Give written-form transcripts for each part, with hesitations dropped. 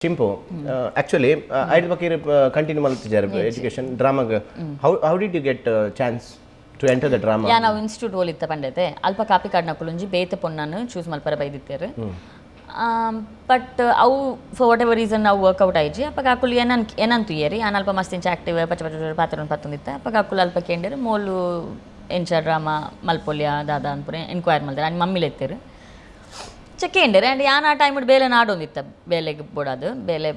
ಚಿಂಪು, actually ಐದು ಬಗ್ಗೆ continue ಮಲ್ತಿದ್ದಾರೆ ಎಜುಕೇಶನ್ ಡ್ರಾಮಾಗ. How did you get chance to enter the drama? ಯಾ, ನಾವು ಇನ್ಸ್ಟಿಟ್ಯೂಟ್ ಓಲಿತ್ತ ಪಂಡೈತೆ, ಅಲ್ಪ ಕಾಪಿ ಕಾರ್ಡ್ನಕುಲುಂಜಿ ಬೇತೆ ಪೊಣ್ಣನ್ನು ಚೂಸ್ ಮಲ್ಪರ ಬೈದಿತ್ತೇರು. ಬಟ್ ಅವು ಫಾರ್ what ever reason ಅವು ವರ್ಕೌಟ್ ಆಯ್ಜಿ. ಅಪ್ಪಗ ಅಕುಲು ಏನನ್ ಏನಂತ ತುಯ್ಯರಿ, ಯಾನ್ ಅಲ್ಪ ಮಸ್ತ್ ಇಂಚ ಆಕ್ಟಿವ್, ಪಚ್ಚ ಪಚ್ಚ ಪಾತ್ರ ಪತ್ತೊಂದಿತ್ತ. ಅಪ್ಪಗ ಅಕುಲು ಅಲ್ಪ ಕೇಂಡೇರು, ಮೋಲು ಎಂಚ ಡ್ರಾಮಾ ಮಲ್ಪೊಲ್ಯ ದಾದ ಅನ್ಪುರ ಎನ್ಕ್ವೈರ್ ಮಲ್ತಾರೆ. ಅನ್ ಮಮ್ಮಿಲು ಎತ್ತೇರು ಚೆಕ್ಕೇಂಡೇರು. ಆ್ಯಂಡ್ ಯಾನ್ ಆ ಟೈಮ್ ಬೇಲೆ ನಾಡೊಂದಿತ್ತ, ಬೇಲೆಗೆ ಬೋಡಾದು ಬೇಲೆ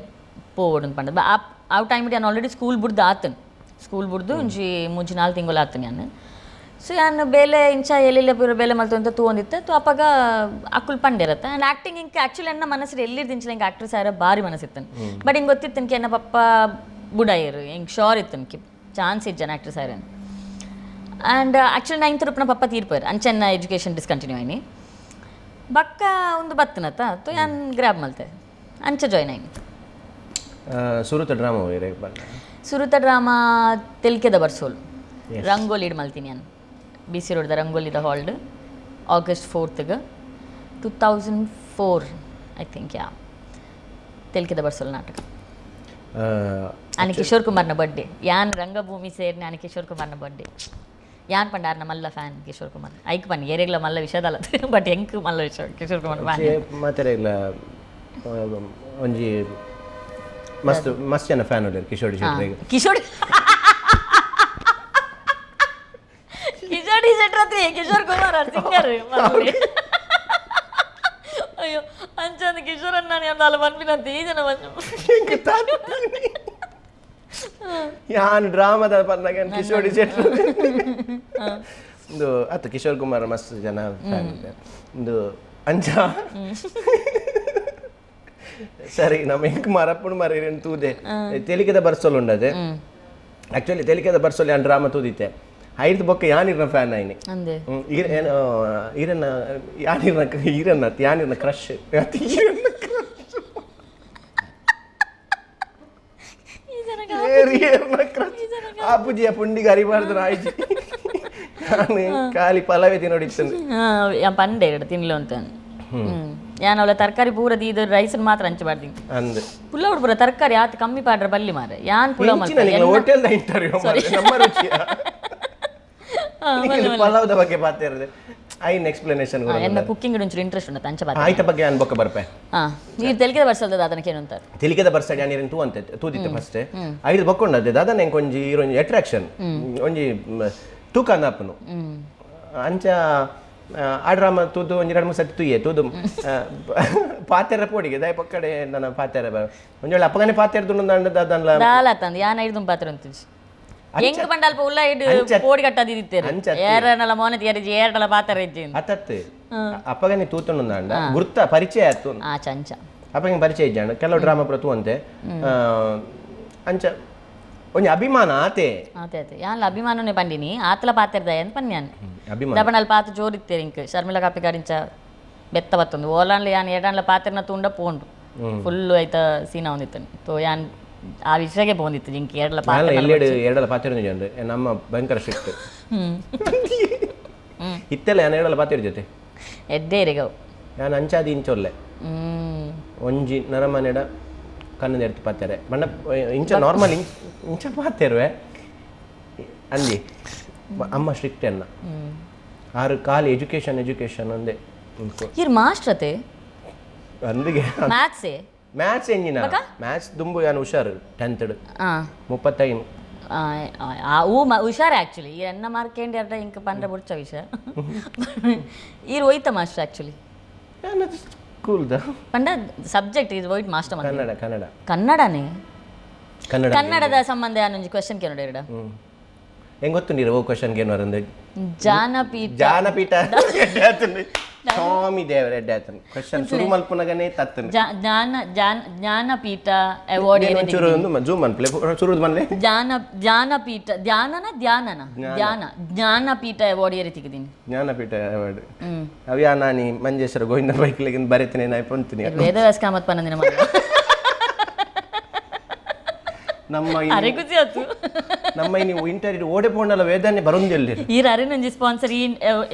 ಪೋವೊಡು ಪಂಡ. ಆ ಆ ಟೈಮ್ ಯಾನ್ ಆಲ್ರೆಡಿ ಸ್ಕೂಲ್ ಬುಡ್ದು ಆತನ್, ಸ್ಕೂಲ್ ಬುಡ್ದು ಒಂಜಿ ಮೂಜಿ ನಾಲ್ ತಿಂಗಳು ಆತನ್ ಯಾನ್. ಸೊ ಯಾನ್ ಬೇಲೆ ಇಂಚ ಎಲ್ಲೆಲ್ಲ ಪೂರ ಬೇಲೆ ಮಲ್ತೊಂತ ತೂವೊಂದಿತ್ತೆ. ತೂ ಅಪಗ ಅಕುಲ್ ಪಂಡೇರತ್ತ. ಆ್ಯಂಡ್ ಆ್ಯಕ್ಟಿಂಗ್ ಇಂಕ್ ಆ್ಯಕ್ಚುಲಿ ಎನ್ನ ಮನಸ್ಸು ಎಲ್ಲಿರ್ದಿಂಚಲ ಹಿಂಗೆ ಆಕ್ಟ್ರೆಸ್ ಆರ ಭಾರಿ ಮನಸ್ಸಿತ್ತನ್. ಬಟ್ ಹಿಂಗೆ ಗೊತ್ತಿತ್ತನ್ಕೆ, ಎನ್ನ ಪಪ್ಪ ಬುಡಾಯರು, ಹಿಂಗೆ ಶೋರ್ ಇತ್ತನ್ಕಿ ಚಾನ್ಸ್ ಇಜ್ಜನ ಆಕ್ಟ್ರೆಸ್ ಆರ. ಆ್ಯಂಡ್ ಆ್ಯಕ್ಚುಲಿ ನೈನ್ತ್ ರೂಪನ ಪಪ್ಪ ತೀರ್ಪೋರು, ಅಂಚೆನ್ನ ಎಜುಕೇಷನ್ ಡಿಸ್ಕಂಟಿನ್ಯೂ ಆಯ್ನಿ. ಬಕ್ಕ ಒಂದು ಬತ್ತನತ್ತ ತೋ ಯಾನ್ ಗ್ರ್ಯಾಬ್ ಮಲ್ತೆ, ಅಂಚ ಜಾಯ್ನ್ ಆಯ್ನಿ. ಸುರುತ ಡ್ರಾಮಾ ಇರೆ ಬಣ್ಣ? ಸುರುತ ಡ್ರಾಮಾ ತೆಲ್ಕೆದ ಬರ್ಸೋಲ್, ರಂಗೋಲಿ ಮಲ್ತೀನಿ ನಾನು. ಬಿ ಸಿ ರೋಡ್ದ ರಂಗೋಲಿದ ಹಾಲ್ಡ್, ಆಗಸ್ಟ್ 4ಗೆ, 2004, I think. ಯಾ, ತೆಲ್ಕೆದ ಬರ್ಸೋಲ್ ನಾಟಕ. ಆನೆ ಕಿಶೋರ್ ಕುಮಾರ್ನ ಬರ್ಡೇ, ಯಾನ್ ರಂಗಭೂಮಿ ಸೇರ್ನೆ ಆನೆ ಕಿಶೋರ್ ಕುಮಾರ್ನ ಬರ್ಡೇ. ಯಾನ್ ಪಂಡ ಆರ್ನ ಮಲ್ಲ ಫ್ಯಾನ್ ಕಿಶೋರ್ ಕುಮಾರ್. ಐಕ್ ಪನ್ನಿ, ಏರೆಗ್ಲ ಮಲ್ಲ ವಿಷಯದಲ್ಲ, ಬಟ್ ಎಂಕ್ ಮಲ್ಲ ವಿಷಯ ಕಿಶೋರ್ ಕುಮಾರ್ ಫ್ಯಾನ್. ಮಾತಾರೆ ಇಲ್ಲ, ಒಂಜಿ ಮಸ್ತ್ ಮಸ್ತ್ ಜನ ಫ್ಯಾನ್ ಉಲ್ಲೆರ್ ಕಿಶೋರ್ ಶೆಟ್ರಿಗೆ. ಕಿಶೋರ್ ಕಿಶೋರ್ ಶೆಟ್ರ್ ಹತ್ರ ಕಿಶೋರ್ ಕುಮಾರ್ ಸಿಂಗರ್. ಅಯ್ಯೋ, ಅಂಚಂದು ಕಿಶೋರ್ ನಾನು ಯಾವ್ದು ಪನ್ಪಿನಂತ ಈ ಜನ ಬಂದು. ಯಾನ್ ಡ್ರಾಮಾದ ಪನ್ನಾಗ ಕಿಶೋರ್ ಶೆಟ್ರ್ ಒಂದು ಅತ್ತ. ಕಿಶೋರ್ ಕುಮಾರ್ ಮಸ್ತ್ ಜನ ಫ್ಯಾನ್ ಒಂದು ಅಂಚ. ಸರಿ, ನಮ್ಮ ಎಂಕ್ ಮರಪ್ಪುಡು ಮರ ತೂದೆ ತೆಲಿಕೆದ ಬರ್ಸೋಲ್ ಉಂಡದೆ. ಆಕ್ಚುಲಿ ತೆಲಿಕೆದ ಬರ್ಸೋಲ್ ಯಾನ್ ಡ್ರಾಮಾ ತೂದಿತ್ತೆ. ಐದು ಬೊಕ್ಕ ಯಾನಿರ್ನ ಫ್ಯಾನ್ ಆಯ್ನಿ. ಅಂದೆ? ಈರನ್ನ ಯಾನಿರ್ನ, ಈರನ್ನ ಯಾನಿರ್ನ ಕ್ರಶ್, ಈರನ್ನ ಕ್ರಶ್. ಆ ಪೂಜೆಯ ಪುಂಡಿಗೆ ಅರಿಬಾರ್ದು ಆಯ್ತು. ನಾನು ಖಾಲಿ ಪಲವೆ ತಿನ್ನೋಡಿತ್ತು. ಯಾನ್ ಪಂಡೆ ಎರಡು ತಿನ್ಲು ಅಂತ. ಯಾನ್ ಅವಳ ತರಕಾರಿ ಪೂರ ದೀದ ರೈಸ್ ಮಾತ್ರ ಹಂಚಿ ಮಾಡ್ತೀನಿ. ಅಂದ್. ಪುಲಾವ್ ಪೂರ ತರಕಾರಿ ಆತ ಕಮ್ಮಿ ಪಾಡ್ರ ಬಲ್ಲಿ ಮಾರೆ, ಯಾನ್ ಪುಲಾವ್ ಮಲ್ಪೆ. ಹೋಟೆಲ್ ಇಂಟರ್ವ್ಯೂ ನಮ್ಮ ರುಚಿ ಪಲಾವ್ದ ಬಗ್ಗೆ ಪಾತಿರದೆ ಐನ್ ಎಕ್ಸ್ಪ್ಲನೇಷನ್. ಎನ್ನ ಕುಕ್ಕಿಂಗ್ ಒಂಚೂರು ಇಂಟ್ರೆಸ್ಟ್ ಉಂಟು, ಅಂಚ ಬಾತ. ಆಯ್ತ ಬಗ್ಗೆ ಯಾನ್ ಬೊಕ್ಕ ಬರ್ಪೆ. ಹಾ, ನೀರು ತೆಲಿಕೆದ ಬರ್ಸಲ್ದ ದಾದನಕ್ಕೆ ಏನಂತಾರೆ? ತೆಲಿಕೆದ ಬರ್ಸಡಿ ಯಾನ್ ತೂ ಅಂತ ತೂದಿತ್ತೆ ಫಸ್ಟ್. ಐದು ಬೊಕ್ಕೊಂಡದ್ದೆ ದಾದನ ಎಂಕ್ ಒಂಜಿ ಒಂಜಿ ಅಟ್ರಾಕ್ಷನ್, ಒಂಜಿ ತೂಕ ಅಂದಾಪುನು. ಅಂಚ ಆ ಡ್ರಾಮ ತೂದು ಒಂಜಿ ಎರಡು ಮೂರು ಸತಿ ತೂಯೆ. ತೂದು ಪಾತೆರ ಪೋಡಿಗೆ ದಾಯ ಪಕ್ಕಡೆ ನನ್ನ ಪಾತೆರ ಒಂಜಿ ವೇಳೆ ಅಪ್ಪಗನೆ ಪಾತೆರ ದುಂಡು ದಾದನ್ಲ. ದಾಲ ತಂದು ಯಾನ್ ಐದು ಪಾತ್ರ ಅಂತಿಜಿ. ಎಂಕ್ ಪಂಡ ಅಲ್ಪ ಉಲ್ಲ ಇಡು ಪೋಡಿ ಕಟ್ಟದಿತ್ತೇರು. ಏರನಲ ಮೋನತಿ ಏರಿಜಿ, ಏರಡಲ ಪಾತ್ರ ಇಜ್ಜಿ. ಅತ್ತತ್ತು ಅಪ್ಪಗನೆ ತೂತುಂಡು ಗುರ್ತ ಪರಿಚಯ ಆತು. ಆ ಚಂಚ. ಅಪ್ಪಗೆ ಪರಿಚಯ ಇಜ್ಜಾಂಡ ಕೆಲವು ಡ್ರಾಮಾ ಪೂರ ತೂವಂತೆ. ಅಂಚ ಒಂಜಿ ಅಭಿಮಾನ ಆತೆ. ಆತೆ ಆತೆ, ಯಾನ್ಲ ಅಭಿಮಾನನೇ ಪಂಡಿನಿ, ಆತಲ ಪಾತೆರ್ದ ಅಂತ ಪನ್ಯಾನ್. ಅಭಿಮಾನ. ದಪಣ ಅಲ್ಲಿ ಪಾತ್ರ ಜೋರಿತ್ತೇರು ಇಂಕ್ ಶರ್ಮಿಳಾ ಕಾಪಿಕಾಡ್ ಇಂಚ ಬೆತ್ತ ಬತ್ತೊಂದು ಓಲಾನ್ಲ ಯಾನ್ ಏಡಾನ್ಲ ಪಾತೆರ್ನ ತೂಂಡ ಪೋಂಡು ಫುಲ್ ಐತ ಸೀನ ಒಂದಿತ್ತನು. ತೋ ಯಾನ್ ಆ ವಿಷಯಕ್ಕೆ ಪೋಂದಿತ್ತು ಜಿಂಕಿ ಏಡಲ ಪಾತ್ರ. ಎಲ್ಲೆಡು ಎರಡಲ ಪಾತೆರ ಅಂದ್ರೆ ನಮ್ಮ ಭಯಂಕರ ಸ್ಟ್ರಿಕ್ಟ್ ಇತ್ತೆಲ್ಲ. ಯಾನ್ ಎರಡಲ ಪಾತೆರ ಜೊತೆ. ಎದ್ದೇರಿಗವು. ಯಾನ್ ಅಂಚಾದಿ ಇಂಚೊಲ್ಲೆ. ಒಂಜಿ ನರಮನೆಡ ಕಣ್ಣು ಎಡ್ತು ಪಾತೆರೆ ಬಣ್ಣ ಇಂಚ ನಾರ್ಮಲ್ ಇಂಚ ಪಾತೆರುವೆ ಅಂದಿ. ಅಮ್ಮ ಸ್ಟ್ರಿಕ್ಟ್ ಎನ್ನ ಆರು ಖಾಲಿ ಎಜುಕೇಶನ್ ಎಜುಕೇಶನ್ ಅಂದೆ. ಇರ್ ಮಾಸ್ಟರ್ ಅತೆ? ಅಂದಿಗೆ. ಮ್ಯಾಥ್ಸೇ? ಮ್ಯಾಥ್ಸ್ ಎಂಜಿನ ಮ್ಯಾಥ್ಸ್ ದುಂಬು ಯಾನು ಹುಷಾರು ಟೆಂತ್. 35. ಅವು ಹುಷಾರ್ ಆ್ಯಕ್ಚುಲಿ. ಈ ಎನ್ನ ಮಾರ್ಕ್ ಏಂಡಿ ಅರ್ಧ ಇಂಕ್ ಪಂಡ್ರೆ ಬುಡ್ಚ ವಿಷಯ. ಈರ್ ಒಯ್ತ ಮಾಸ್ಟರ್ ಆ್ಯಕ್ಚುಲಿ? ಸ್ಕೂಲ್ದ. ಪಂಡ ಸಬ್ಜೆಕ್ಟ್ ಇದು ಒಯ್ಟ್ ಮಾಸ್ಟರ್? ಕನ್ನಡ, ಕನ್ನಡ. ಕನ್ನಡನೇ? ಕನ್ನಡ. ಕನ್ನಡದ ಸಂಬಂಧ ಯಾನೊಂಜಿ ಕ್ವೆಶನ್ ಕೇನೋಡು ಎರಡು. ಹೆಂಗ್ ಗೊತ್ತು ನೀರು ಓ ಕ್ವಶನ್ ಏನು ಅಂದೆ? ಜಾನಪೀಠ. ಜಾನಪೀಠ ಎಡ್ಡೆ ಆತುಂಡು. ಸ್ವಾಮಿ ದೇವರ, ಎಡ್ಡೆ ಆತುಂಡು ಕ್ವಶನ್ ಶುರು ಮಲ್ಪುನಗನೇ ತತ್ತುಂಡು. ಜ್ಞಾನ ಜ್ಞಾನಪೀಠ ಅವಾರ್ಡ್. ಒಂಚೂರು ಒಂದು ಜೂಮ್ ಅನ್ಪ್ಲೆ ಶುರುದ್ ಮನ್ಲೆ. ಜ್ಞಾನಪೀಠ, ಧ್ಯಾನನ ಧ್ಯಾನನ ಧ್ಯಾನ ಜ್ಞಾನಪೀಠ ಅವಾರ್ಡ್ ಏರಿ ತಿಕ್ಕಿದೀನಿ? ಜ್ಞಾನಪೀಠ ಅವಾರ್ಡ್ ಅವ್ಯಾ ನಾನಿ ಮಂಜೇಶ್ವರ ಗೋವಿಂದ ಬೈಕ್ಲೆಗಿಂದ ಬರೆತೇನೆ ನಾಯಿ ಪೊಂತೀನಿ. ವೇದವ್ಯಾಸ ಕಾಮತ್ ಪನ್ನಂದಿನ ಮಗ. ನಮ್ಮ ಅರೆ ಖುಷಿ ಆತು. ನಮ್ಮ ನೀವು ಇಂಟರ್ವ್ಯೂ ಓಡೆ ಪೋಂಡಲ ವೇದಾನೆ ಬರೊಂದಿಲ್ಲ. ಈರ್ ಅರೆನೊಂಜಿ ಸ್ಪಾನ್ಸರ್ ಈ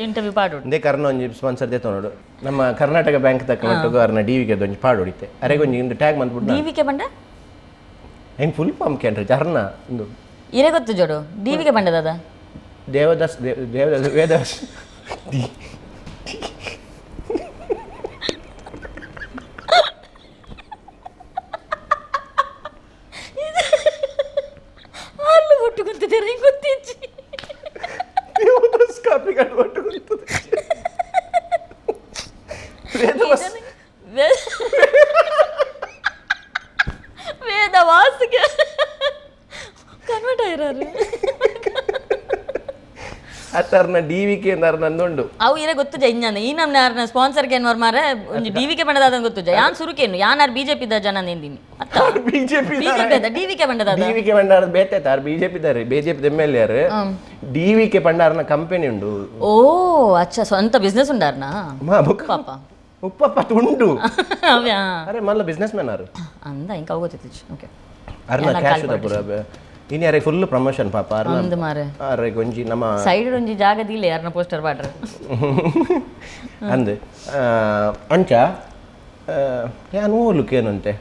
ಇಂಟರ್ವ್ಯೂ ಪಾಡೋಡು. ಇಂದೇ ಕರ್ನ ಒಂಜಿ ಸ್ಪಾನ್ಸರ್ ದೇತೋನೋಡು. ನಮ್ಮ ಕರ್ನಾಟಕ ಬ್ಯಾಂಕ್ ತಕ್ಕ ಮಟ್ಟುಗು ಅರ್ನ ಡಿ ವಿಗೆ ಒಂಜಿ ಪಾಡೋಡಿತ್ತೆ. ಅರೆಗೊಂಜಿ ಇಂದು ಟ್ಯಾಗ್ ಮಂತ್ಬಿಟ್ಟು. ಡಿ ವಿ ಕೆ ಪಂಡ? ಹೆಂಗೆ ಫುಲ್ ಫಾರ್ಮ್ ಕೇಳ್ರಿ ಚರ್ನ ಇಂದು. ಇರೆ ಗೊತ್ತು ಜೋಡು, ಡಿ ವಿ ಕೆ ಪಂಡ ದಾದ? ದೇವದಾಸ್, ದೇವದಾಸ್, ವೇದಾಸ್ ಡಿ. ಅಲ್ಲು ಒಟ್ಟು ಗೊತ್ತಿದ್ದಾರೆ, ಹಿಂಗೆ ಗೊತ್ತಿಜ್ಜಿ. ದೇವದಾಸ್ ಕಾಪಿ ಕಾರ್ಡ್ ಒಟ್ಟು ಗೊತ್ತದ. ವೇದವಾಸ್. ವೇದ ವಾಸಿಗೆ ಕನ್ವರ್ಟ್ ಆಯಿರಾರು. ಅತ್ತರ್ನ ಡಿ ವಿ ಕೆ ಅಂದಾರ ನಂದುಂಡು. ಅವು ಇರೆ ಗೊತ್ತು ಜ ಇಂಜಾನ ಈ ನಮ್ಮ ಯಾರನ್ನ ಸ್ಪಾನ್ಸರ್ ಏನ್ವರ್ ಮಾರೆ ಒಂಜಿ ಡಿ ವಿ ಕೆ ಪಂಡದಾದ ಗೊತ್ತು ಜ. ಯಾನ್ ಸುರುಕೇನು ಯಾನ್ ಆರ್ ಬಿಜೆಪಿ the ಜನ ನಿಂದಿನಿ ಅತ್ತ. ಬಿಜೆಪಿ. ಬಿಜೆಪಿ ಅದ ಡಿ ವಿ ಕೆ ಪಂಡದಾದ? ಡಿ ವಿ ಕೆ ಭಂಡಾರ ಬೇತೆ ತಾರ್ ಬಿಜೆಪಿ ದಾರೆ, ಬಿಜೆಪಿ ಎಮ್ ಎಲ್ ಯಾರು. ಡಿ ವಿ ಕೆ ಭಂಡಾರನ ಕಂಪನಿ ಉಂಡು. ಓ ಅಚ್ಚಾ, ಸ್ವಂತ ಬಿಸ್ನೆಸ್ ಉಂಡಾರ್ನಾ? ಮಾ ಬುಕ್. ಪಾಪ. ಉಪ್ಪಪ್ಪ ಉಂಡು. ಅವ್ಯಾ. ಅರೆ ಮಲ್ಲ ಬಿಸ್ನೆಸ್ ಮ್ಯಾನ್ ಆರು. ಅಂದ ಇಂಕ ಅವು ಗೊತ್ತಿತ್ತು, ಓಕೆ. ಅರ್ನ ಕ್ಯಾಶ್ ಪೂರ ಇನ್ನು ಯಾರಿಗೆ ಫುಲ್ ಪ್ರಮೋಷನ್ ಪಾಪ ಅರ್ನ. ಅಂದ್ ಮಾರೆ. ಅರೆ ಗೊಂಜಿ ನಮ್ಮ ಸೈಡ್ ಒಂಜಿ ಜಾಗ ದಿಲ್ಲ ಯಾರನ್ನ ಪೋಸ್ಟರ್ ಪಾಡ್ರೆ. ಅಂದ್ ಅಂಚ ಯಾನ್ ಓಲುಕ್ ಏನಂತೆ?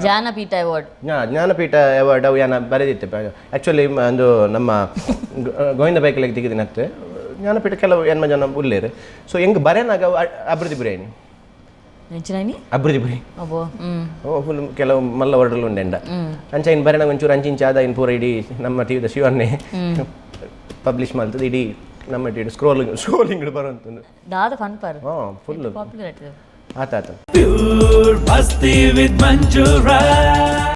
ಜ್ಞಾನಪೀಠ ಅವಾರ್ಡ್. ಜ್ಞಾನಪೀಠ ಅವಾರ್ಡ್ ಅವು ಯಾನ ಬರೆದಿತ್ತೆ. ಆ್ಯಕ್ಚುಲಿ ಒಂದು ನಮ್ಮ ಗೋವಿಂದ ಬೈಕಲಿಗೆ ತೆಗೆದಿನತ್ತೆ ಜ್ಞಾನಪೀಠ. ಕೆಲವು ಎನ್ಮ ಜನ ಉಲ್ಲೇರು. ಸೊ ಹೆಂಗ್ ಬರೆನಾಗ ಅವು ಅಭಿವೃದ್ಧಿ ಬಿರಿಯಾನಿ. ನೆಂಚಿನಾನಿ. ಅಭಿವೃದ್ಧಿ ಬುರಿ. ಅಬ್ಬೋ ಹ್ಮ್. ಓ ಫುಲ್ ಕೆಲವು ಮಲ್ಲ ವರ್ಡಲ್ ಉಂಡೆಂಡ. ಅಂಚ ಇನ್ ಬರೆನಾಗ ಒಂಚೂರು ಅಂಚಿಂಚ ಆದ ಇನ್ ಪೂರ ಇಡೀ ನಮ್ಮ ಟಿವಿದ ಶಿವನ್ನೇ ಪಬ್ಲಿಷ್ ಮಾಡ್ತದೆ. ಇಡೀ ನಮ್ಮ ಟಿವಿ ಸ್ಕ್ರೋಲಿಂಗ್ ಸ್ಕ್ರೋಲಿಂಗ್ ಬರುವಂತದ್ದು. ದಾದ ಫನ್ ಪರ್. ಹಾಂ, ಫುಲ್ ಪಾಪ್ಯುಲರ್. ಆತ ಆತ. Pure Masti with Manju Rai.